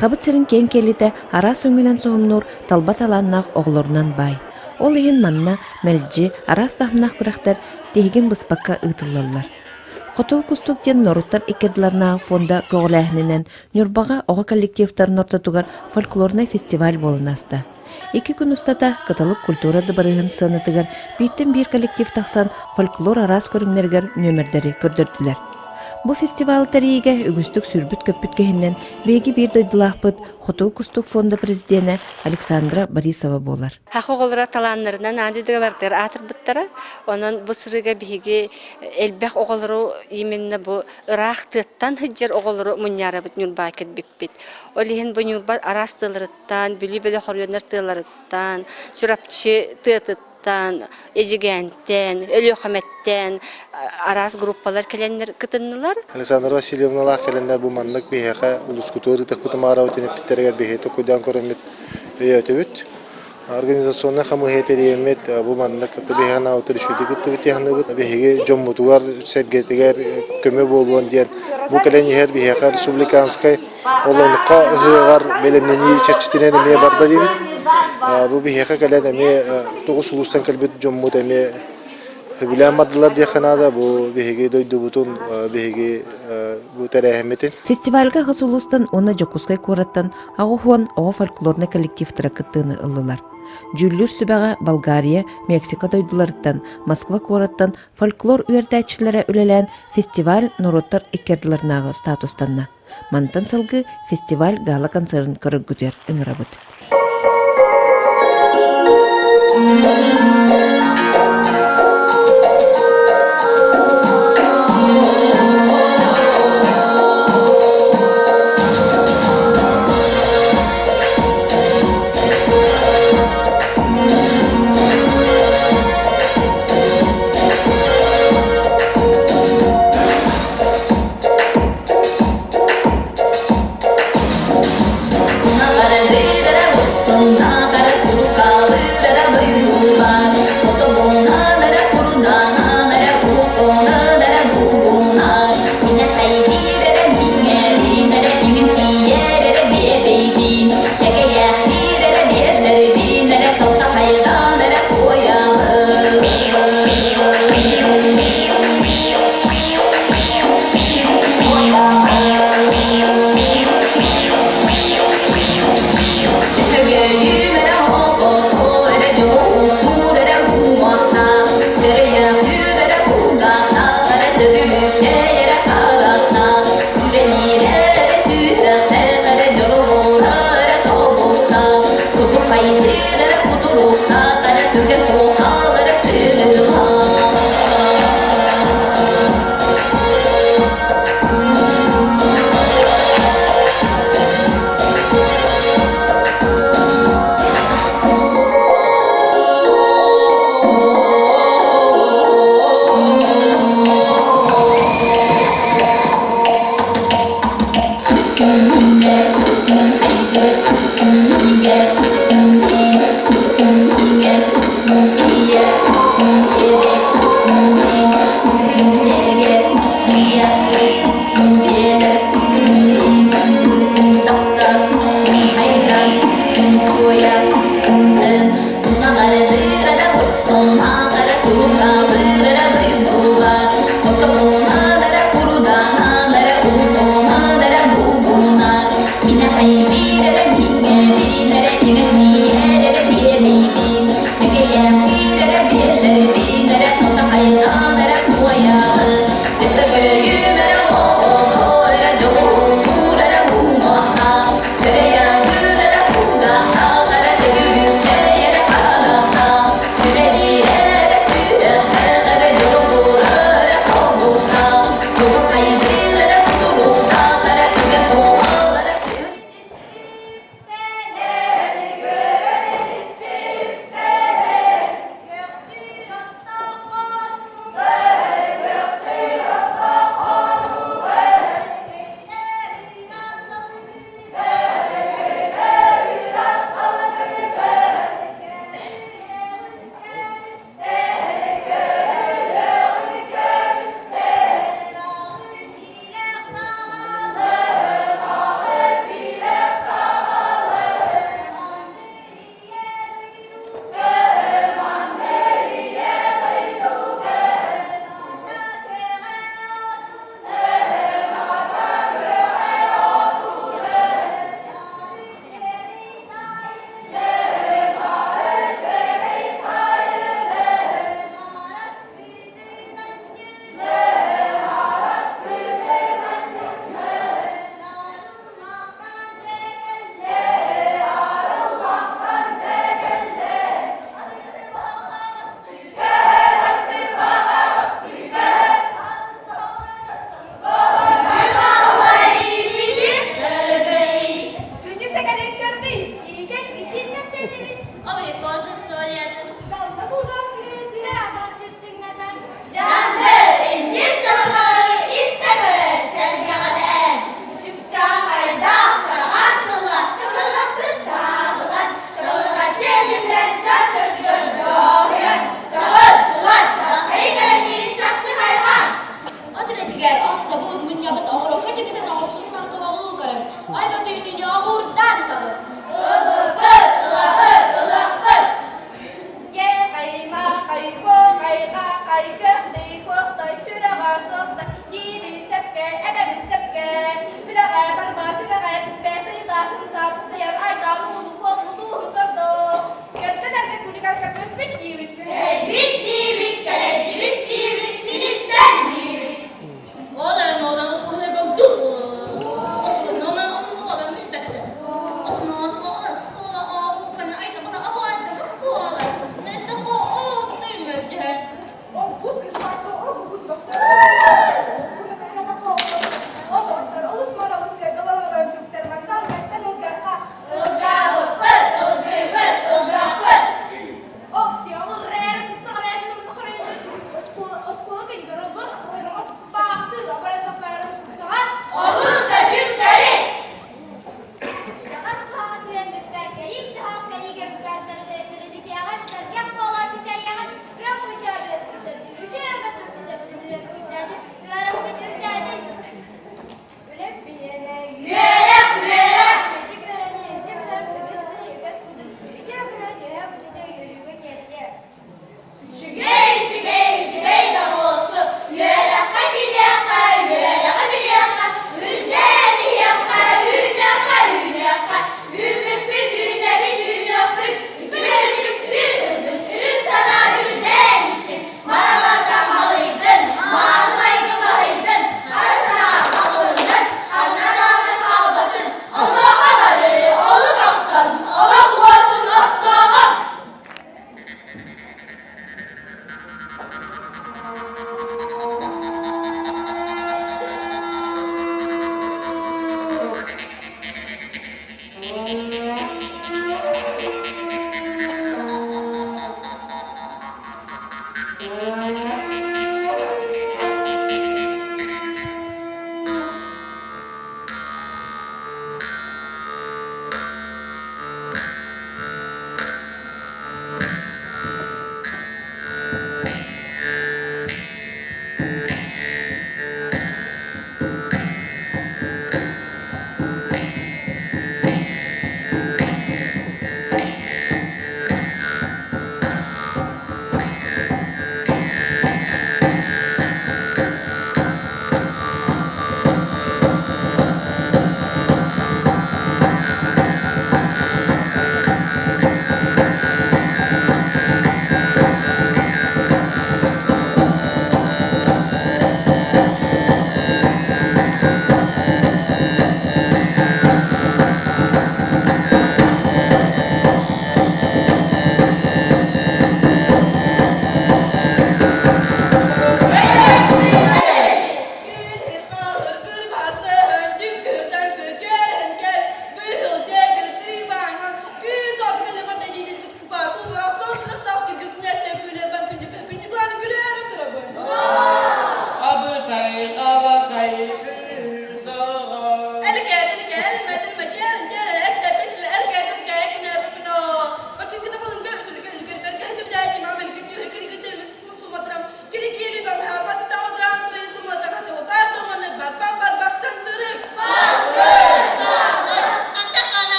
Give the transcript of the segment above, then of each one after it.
Сахабыт сирин киэҥ киэлитэ араас өҥүнэн соһумнуур талба талааннаах оҕолорунан баай. Ол иһин манна мэлдьи араас таһымнаах күрэхтэр тиһигин быспакка ыытыллаллар. Хотугу кустук диэн норуоттар иккардыларынааҕы фонда көҕүлээһининэн Ньурбаҕа оҕо коллективтарын ортотугар фольклорнай фестиваль буолан ааста. Икки күн устата Кыталык культура дыбарыаһын сыанатыгар бииртэн биир коллектив тахсан фольклор араас көрүҥнэригэр нүөмэрдэри көрдөрдүлэр. Бу фестивалы тэрийиигэ үгүстүк сүүрбүт-көппүт киһинэн биһиги биир дойдулаахпыт Хотугу кустук фонда президенэ Александра Борисова буолар. Саха оҕолоро талааннарынан аан дойдуга барытыгар аатырбыттара. Онон бу сырыыга биһиги элбэх оҕолору именно бу ыраах тыаттан сылдьар оҕолору мунньаарабыт Ньурбаа кэлбиппит. Ол иһин бу Ньурба араас тыаларыттан, Бүлүү бөлөх оройуоннар тыаларыттан, Чурапчы тыатыттан, Эдьигээнтэн, Өлүөхүмэттэн араас группалар кэлэннэр кытыннылар. Александра Васильевналаах кэлэннэр бу маннык биһиэхэ улускутугар ыытыахпытын баҕарабыт эппиттэригэр биһиги токуйдаан көрөммүт өйөөтүбүт. Организационнай хамыыһыйа тэрийэммит бу маннык биһиги анаабытыр үчүгэйдик кыттыбыт дии Биһиги дьоммутугар, сэргэтигэр көмө буолуон диэн бу кэлэн иһэр биһиэхэ республиканскай олоҥхо ыһыаҕар бэлэмнэнии чэрчитинэн эмиэ барда диибит. Бу биһиэхэ кэлэн эмиэ тоҕус улуустан кэлбит дьоммут эмиэ сөбүлээн бардылар диэххэ наада. Бу биһиги дойдубутун, биһиги бу тэрээһиммитин. Фестивальга аҕыс улуустан уонна Дьокуускай куораттан 80 оҕо фольклорнай коллективтара кыттыыны ыллылар. Дьүүллүүр сүбэҕэ Болгария, Мексика дойдуларыттан, Москва куораттан фольклор үөрэтээччилэрэ үлэлээн фестиваль норуоттар икки ардыларынааҕы статустанна. Мантан салгыы фестиваль гала-концерын көрөргүтүгэр ыҥырабыт.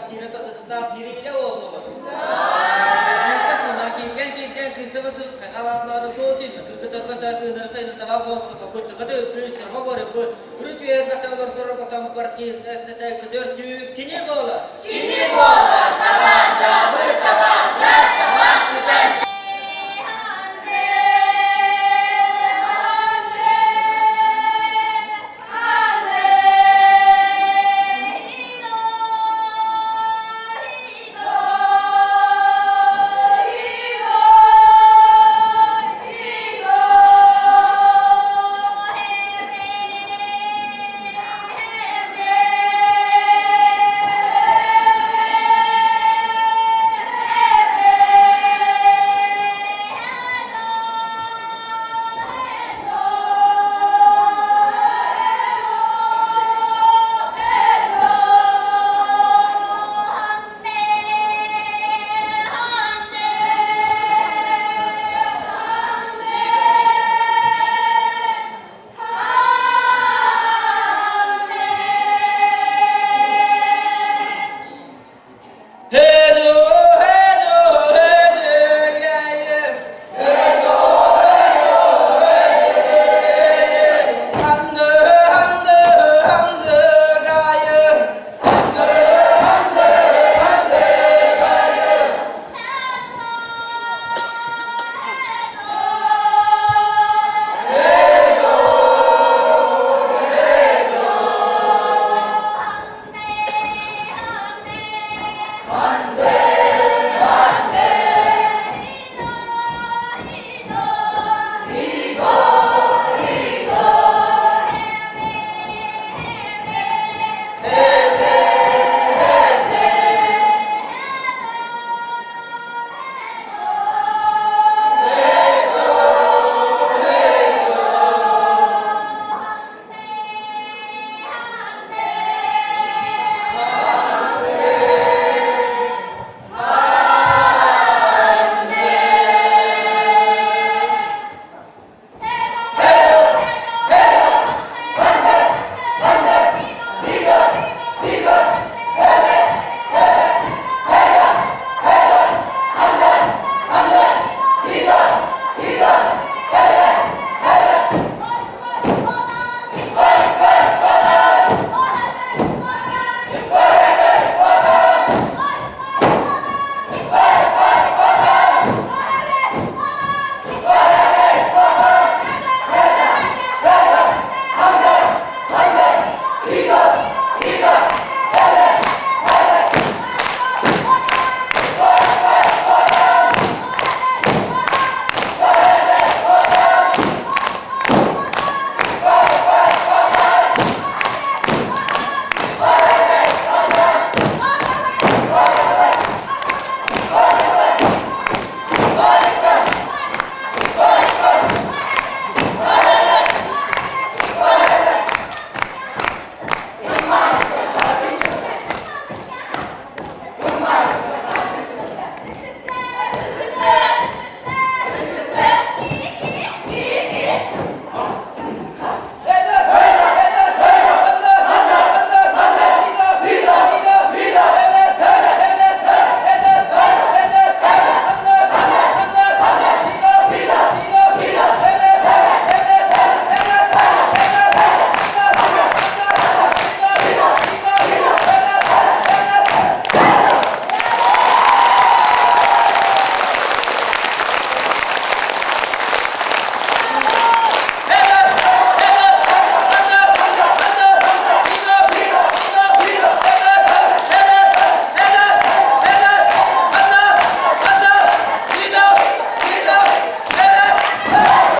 Киирэ Кирилэ уол Кини буолар!